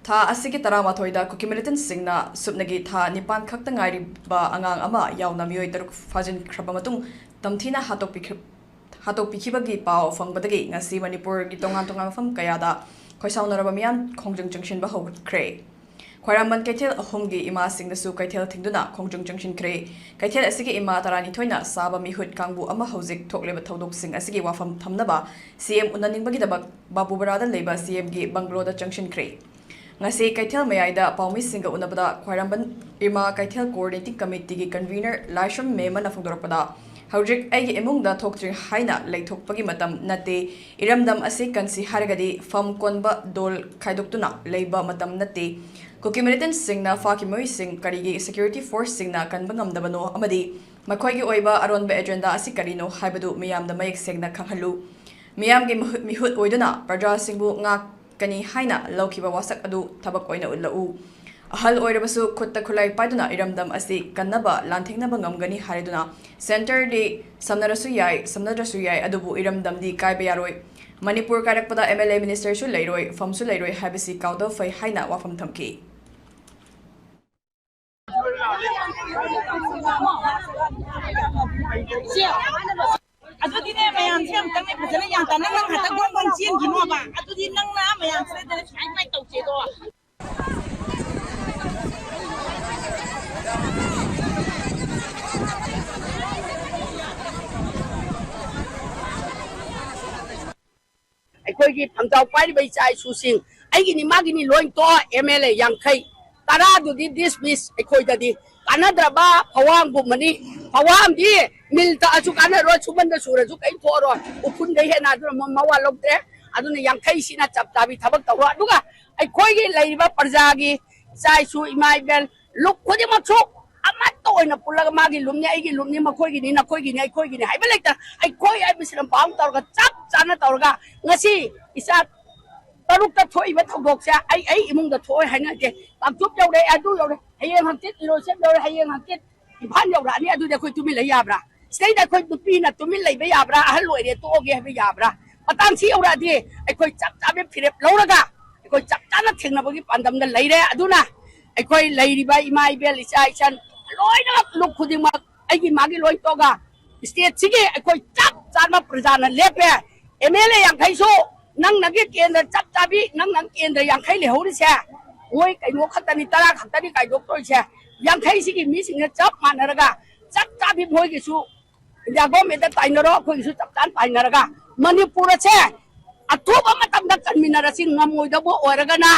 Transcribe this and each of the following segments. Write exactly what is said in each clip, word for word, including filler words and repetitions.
ꯊꯥ ꯑꯁꯤꯒꯤ ꯇꯔꯥꯃꯥꯊꯣꯏꯗ ꯀꯨꯀꯤ ꯃꯤꯂꯤꯇꯦꯟꯠꯁꯤꯡꯅ ꯁꯨꯞꯅꯒꯤ ꯊꯥ ꯅꯤꯄꯥꯟ ꯈꯛꯇ ꯉꯥꯏꯔꯤꯕ ꯑꯉꯥꯡ ꯑꯃ ꯌꯥꯎꯅ ꯃꯤꯑꯣꯏ ꯇꯔꯨꯛ ꯐꯥꯖꯤꯟꯈ꯭ꯔꯕ ꯃꯇꯨꯡ ꯇꯝꯊꯤꯅ ꯍꯥꯠꯇꯣꯛꯄꯤꯈ꯭ꯔ-, ꯍꯥꯠꯇꯣꯛꯄꯤꯈꯤꯕꯒꯤ ꯄꯥꯎ ꯐꯪꯕꯗꯒꯤ ꯉꯁꯤ ꯃꯅꯤꯄꯨꯔꯒꯤ ꯇꯣꯉꯥꯟ ꯇꯣꯉꯥꯟꯕ ꯃꯐꯝ ꯀꯌꯥꯗ ꯈꯣꯏꯁꯥꯎꯅꯔꯕ ꯃꯤꯌꯥꯝ ꯈꯣꯡꯖꯪ ꯆꯪꯁꯤꯟꯕ ꯍꯧꯈ꯭ꯔꯦ꯫ ꯈ꯭ꯋꯥꯏꯔꯝꯕꯟ ꯀꯩꯊꯦꯜ ꯑꯍꯨꯝꯒꯤ ꯏꯃꯥꯁꯤꯡꯅꯁꯨ ꯀꯩꯊꯦꯜ ꯊꯤꯡꯗꯨꯅ ꯈꯣꯡꯖꯪ ꯆꯪꯁꯤꯟꯈ꯭ꯔꯦ꯫ ꯀꯩꯊꯦꯜ ꯑꯁꯤꯒꯤ ꯏꯃꯥ ꯇꯔꯥꯅꯤꯊꯣꯏꯅ ꯁꯥꯕ ꯃꯤꯍꯨꯠ ꯀꯥꯡꯕꯨ ꯑꯃ ꯍꯧꯖꯤꯛ ꯊꯣꯛꯂꯤꯕ ꯊꯧꯗꯣꯛꯁꯤꯡ ꯑꯁꯤꯒꯤ ꯋꯥꯐꯝ ꯊꯝꯅꯕ ꯁꯤ ꯑꯦꯝ ꯎꯅꯅꯤꯡꯕꯒꯤꯗꯃꯛ ꯕꯥꯕꯨꯕꯔꯥꯗ ꯂꯩꯕ ꯁꯤ ꯑꯦꯝꯒꯤ ꯕꯪꯒ꯭ꯂꯣꯗ ꯆꯪꯁꯤꯟꯈ꯭ꯔꯦ꯫ ꯉꯁꯤ ꯀꯩꯊꯦꯜ ꯃꯌꯥꯏꯗ ꯄꯥꯎꯃꯤꯁꯤꯡꯒ ꯎꯅꯕꯗ ꯈ꯭ꯋꯥꯏꯔꯝꯕꯟ ꯏꯃꯥ ꯀꯩꯊꯦꯜ ꯀꯣꯑꯣꯔꯗꯤꯅꯦꯇꯤꯡ ꯀꯃꯤꯇꯤꯒꯤ ꯀꯟꯚꯤꯅꯔ ꯂꯥꯏꯁ꯭ꯔꯝ ꯃꯦꯃꯟꯅ ꯐꯣꯡꯗꯣꯔꯛꯄꯗ, ꯍꯧꯖꯤꯛ ꯑꯩꯒꯤ ꯏꯃꯨꯡꯗ ꯊꯣꯛꯇ꯭ꯔꯤ ꯍꯥꯏꯅ ꯂꯩꯊꯣꯛꯄꯒꯤ ꯃꯇꯝ ꯅꯠꯇꯦ꯫ ꯏꯔꯝꯗꯝ ꯑꯁꯤ ꯀꯟꯁꯤ ꯍꯥꯏꯔꯒꯗꯤ ꯐꯝ ꯀꯣꯟꯕ ꯗꯣꯜ ꯈꯥꯏꯗꯣꯛꯇꯨꯅ ꯂꯩꯕ ꯃꯇꯝ ꯅꯠꯇꯦ꯫ ꯀꯨꯀꯤ ꯃꯤꯂꯤꯇꯦꯟꯠꯁꯤꯡꯅ ꯐꯥꯈꯤꯕ ꯃꯤꯑꯣꯏꯁꯤꯡ ꯀꯔꯤꯒꯤ ꯁꯦꯀ꯭ꯌꯨꯔꯤꯇꯤ ꯐꯣꯔꯁꯁꯤꯡꯅ ꯀꯟꯕ ꯉꯝꯗꯕꯅꯣ ꯑꯃꯗꯤ ꯃꯈꯣꯏꯒꯤ ꯑꯣꯏꯕ ꯑꯔꯣꯟꯕ ꯑꯦꯖꯦꯟꯗꯥ ꯑꯁꯤ ꯀꯔꯤꯅꯣ ꯍꯥꯏꯕꯗꯨ ꯃꯤꯌꯥꯝꯗ ꯃꯌꯦꯛ ꯁꯦꯡꯅ ꯈꯪꯍꯜꯂꯨ꯫ ꯃꯤꯌꯥꯝꯒꯤ ꯃꯍꯨꯠ, ꯃꯤꯍꯨꯠ ꯑꯣꯏꯗꯨꯅ ꯄ꯭ꯔꯖꯥꯁꯤꯡꯕꯨ ꯉꯥꯛꯀꯅꯤ ꯍꯥꯏꯅ ꯂꯧꯈꯤꯕ ꯋꯥꯁꯛ ꯑꯗꯨ ꯊꯕꯛ ꯑꯣꯏꯅ ꯎꯠꯂꯛꯎ꯫ ꯑꯍꯜ ꯑꯣꯏꯔꯕꯁꯨ ꯈꯨꯠꯇ ꯈꯨꯠꯂꯥꯏ ꯄꯥꯏꯗꯨꯅ ꯏꯔꯝꯗꯝ ꯑꯁꯤ ꯀꯟꯅꯕ ꯂꯥꯟꯊꯦꯡꯅꯕ ꯉꯝꯒꯅꯤ ꯍꯥꯏꯗꯨꯅ ꯁꯦꯟꯇꯔꯗꯤ ꯁꯝꯅꯔꯁꯨ ꯌꯥꯏ, ꯁꯝꯅꯗ꯭ꯔꯁꯨ ꯌꯥꯏ, ꯑꯗꯨꯕꯨ ꯏꯔꯝꯗꯝꯗꯤ ꯀꯥꯏꯕ ꯌꯥꯔꯣꯏ꯫ ꯃꯅꯤꯄꯨꯔ ꯀꯥꯏꯔꯛꯄꯗ ꯑꯦꯝ ꯑꯦꯜ ꯑꯦ ꯃꯤꯅꯤꯁꯇꯔꯁꯨ ꯂꯩꯔꯣꯏ, ꯐꯝꯁꯨ ꯂꯩꯔꯣꯏ ꯍꯥꯏꯕꯁꯤ ꯀꯥꯎꯗꯕ ꯐꯩ ꯍꯥꯏꯅ ꯋꯥꯐꯝ ꯊꯝꯈꯤ꯫ ꯑꯗꯨꯗꯤꯅꯦ, ꯃꯌꯥꯝꯁꯦ ꯑꯝꯇꯪꯅꯦ ꯐꯖꯅ ꯒ꯭ꯌꯥꯟ ꯇꯥꯅ, ꯅꯪ ꯉꯥꯛꯇ ꯒꯣꯡ ꯒꯣꯡ ꯆꯦꯟꯈꯤꯅꯣꯕ꯫ ꯑꯗꯨꯗꯤ ꯅꯪꯅ ꯃꯌꯥꯝꯁꯤꯗ ꯁꯨꯃꯥꯏ ꯁꯨꯃꯥꯏ ꯇꯧꯁꯦꯗꯣ꯫ ꯑꯩꯈꯣꯏꯒꯤ ꯐꯝꯖꯥꯎ ꯄꯥꯏꯔꯤꯕ ꯏꯆꯥ ꯏꯁꯨꯁꯤꯡ, ꯑꯩꯒꯤꯅꯤ ꯃꯥꯒꯤꯅꯤ ꯂꯣꯏ ꯇꯣꯛꯑꯣ, ꯑꯦꯝ ꯑꯦꯜ ꯑꯦ ꯌꯥꯡꯈꯩ, ꯇꯔꯥꯗꯨꯗꯤ ꯗꯤꯁꯃꯤꯁ꯫ ꯑꯩꯈꯣꯏꯗꯗꯤ ꯀꯥꯟꯅꯗ꯭ꯔꯕ ꯐꯋꯥꯝꯒꯨꯝꯕꯅꯤ꯫ ꯐꯋꯥꯝꯗꯤ ꯃꯤꯜ ꯇꯛꯑꯁꯨ ꯀꯥꯟꯅꯔꯣꯏ, ꯁꯨꯃꯟꯗ ꯁꯨꯔꯁꯨ ꯀꯩꯝ ꯊꯣꯛꯑꯔꯣꯏ, ꯎꯐꯨꯟꯗꯩ ꯍꯦꯟꯅ ꯑꯗꯨꯅ ꯃ-, ꯃꯋꯥ ꯂꯧꯗ꯭ꯔꯦ꯫ ꯑꯗꯨꯅ ꯌꯥꯡꯈꯩꯁꯤꯅ ꯆꯞ ꯆꯥꯕꯤ ꯊꯕꯛ ꯇꯧꯔꯣ꯫ ꯑꯗꯨꯒ ꯑꯩꯈꯣꯏꯒꯤ ꯂꯩꯔꯤꯕ ꯄ꯭ꯔꯖꯥꯒꯤ ꯏꯆꯥ ꯏꯁꯨ, ꯏꯃꯥ ꯏꯕꯦꯜ, ꯂꯨꯞ ꯈꯨꯗꯤꯡꯃꯛꯁꯨ ꯑꯃꯠꯇ ꯑꯣꯏꯅ ꯄꯨꯜꯂꯒ ꯃꯥꯒꯤ ꯂꯨꯞꯅꯤ, ꯑꯩꯒꯤ ꯂꯨꯞꯅꯤ, ꯃꯈꯣꯏꯒꯤꯅꯤ, ꯅꯈꯣꯏꯒꯤꯅꯤ, ꯑꯩꯈꯣꯏꯒꯤꯅꯤ ꯍꯥꯏꯕ ꯂꯩꯇꯅ, ꯑꯩꯈꯣꯏ ꯍꯥꯏꯕꯁꯤꯅ ꯄꯥꯎ ꯇꯧꯔꯒ, ꯆꯞ ꯆꯥꯅ ꯇꯧꯔꯒ, ꯉꯁꯤ ꯏꯆꯥ ꯇꯔꯨꯛꯇ ꯊꯣꯛꯏꯕ ꯊꯧꯗꯣꯛꯁꯦ ꯑꯩ, ꯑꯩ ꯏꯃꯨꯡꯗ ꯊꯣꯛꯑꯣꯏ ꯍꯥꯏꯅꯗꯦ꯫ ꯀꯥꯡꯆꯨꯞ ꯌꯧꯔꯦ, ꯑꯗꯨ ꯌꯧꯔꯦ, ꯍꯌꯦꯡ ꯍꯪꯆꯤꯠ ꯏꯔꯣꯏꯁꯦꯝ ꯌꯧꯔꯦ, ꯍꯌꯦꯡ ꯍꯪꯆꯤꯠ ꯏꯝꯐꯥꯜ ꯌꯧꯔꯛꯑꯅꯤ꯫ ꯑꯗꯨꯗꯤ ꯑꯩꯈꯣꯏ ꯇꯨꯃꯤꯟ ꯂꯩ ꯌꯥꯕ꯭ꯔꯥ? ꯁꯤꯗꯩꯗ ꯑꯩꯈꯣꯏ ꯅꯨꯄꯤꯅ ꯇꯨꯃꯤꯟ ꯂꯩꯕ ꯌꯥꯕ꯭ꯔꯥ? ꯑꯍꯜ ꯑꯣꯏꯔꯦ, ꯇꯣꯛꯑꯒꯦ ꯍꯥꯏꯕ ꯌꯥꯕ꯭ꯔꯥ? ꯃꯇꯥꯡ ꯁꯤ ꯌꯧꯔꯛꯑꯗꯤ ꯑꯩꯈꯣꯏ ꯆꯞ ꯆꯥꯕꯤ ꯐꯤꯔꯦꯞ ꯂꯧꯔꯒ ꯑꯩꯈꯣꯏ ꯆꯞ ꯆꯥꯅ ꯊꯦꯡꯅꯕꯒꯤ ꯄꯥꯟꯗꯝꯗ ꯂꯩꯔꯦ꯫ ꯑꯗꯨꯅ ꯑꯩꯈꯣꯏ ꯂꯩꯔꯤꯕ ꯏꯃꯥ ꯏꯕꯦꯜ ꯏꯆꯥ ꯏꯆꯟ ꯂꯣꯏꯅꯃꯛ ꯂꯨꯞ ꯈꯨꯗꯤꯡꯃꯛ ꯑꯩꯒꯤ ꯃꯥꯒꯤ ꯂꯣꯏ ꯇꯣꯛꯑꯒ state ꯁꯤꯒꯤ ꯑꯩꯈꯣꯏ ꯆꯞ ꯆꯥꯅ ꯄ꯭ꯔꯖꯥꯅ ꯂꯦꯞꯄꯦ꯫ M L A ꯌꯥꯡꯈꯩꯁꯨ ꯅꯪ ꯅꯪꯒꯤ ꯀꯦꯟꯗ꯭ꯔ ꯆꯞ ꯆꯥꯕꯤ, ꯅꯪ ꯅꯪ ꯀꯦꯟꯗ꯭ꯔ ꯌꯥꯡꯈꯩ ꯂꯩꯍꯧꯔꯤꯁꯦ, ꯃꯣꯏ ꯀꯩꯅꯣ ꯈꯛꯇꯅꯤ, ꯇꯔꯥ ꯈꯛꯇꯅꯤ ꯀꯥꯏꯗꯣꯛꯇꯣꯏꯁꯦ꯫ ꯌꯥꯡꯈꯩꯁꯤꯒꯤ ꯃꯤꯁꯤꯡꯅ ꯆꯞ ꯃꯥꯟꯅꯔꯒ ꯆꯞ ꯆꯥꯕꯤ ꯃꯣꯏꯒꯤꯁꯨ India government ꯇꯥꯏꯅꯔꯣ, ꯑꯩꯈꯣꯏꯒꯤꯁꯨ ꯆꯞ ꯆꯥꯅ ꯇꯥꯏꯅꯔꯒ ꯃꯅꯤꯄꯨꯔ ꯑꯁꯦ ꯑꯊꯨꯕ ꯃꯇꯝꯗ ꯀꯟꯃꯤꯟꯅꯔꯁꯤ꯫ ꯉꯝꯃꯣꯏꯗꯕ ꯑꯣꯏꯔꯒꯅ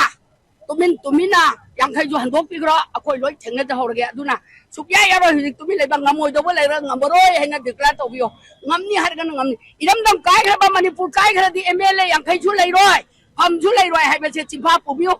ꯇꯨꯃꯤꯟ ꯇꯨꯃꯤꯟꯅ ꯌꯥꯡꯈꯩꯁꯨ ꯍꯟꯗꯣꯛꯄꯤꯈ꯭ꯔꯣ, ꯑꯩꯈꯣꯏ ꯂꯣꯏ ꯊꯦꯡꯅꯖꯍꯧꯔꯒꯦ꯫ ꯑꯗꯨꯅ ꯁꯨꯛꯌꯥ ꯌꯥꯔꯣꯏ, ꯍꯧꯖꯤꯛ ꯇꯨꯃꯤꯟ ꯂꯩꯕ ꯉꯝꯃꯣꯏꯗꯧꯕ ꯂꯩꯔꯒ ꯉꯝꯃꯔꯣꯏ ꯍꯥꯏꯅ declare ꯇꯧꯕꯤꯌꯣ꯫ ꯉꯝꯅꯤ ꯍꯥꯏꯔꯒꯅ ꯉꯝꯅꯤ꯫ ꯏꯔꯝꯗꯝ ꯀꯥꯏꯈ꯭ꯔꯕ ꯃꯅꯤꯄꯨꯔ ꯀꯥꯏꯈ꯭ꯔꯗꯤ M L A ꯌꯥꯡꯈꯩꯁꯨ ꯂꯩꯔꯣꯏ, ꯐꯝꯁꯨ ꯂꯩꯔꯣꯏ ꯍꯥꯏꯕꯁꯦ ꯆꯤꯟꯐꯥ ꯄꯨꯕꯤꯌꯨ꯫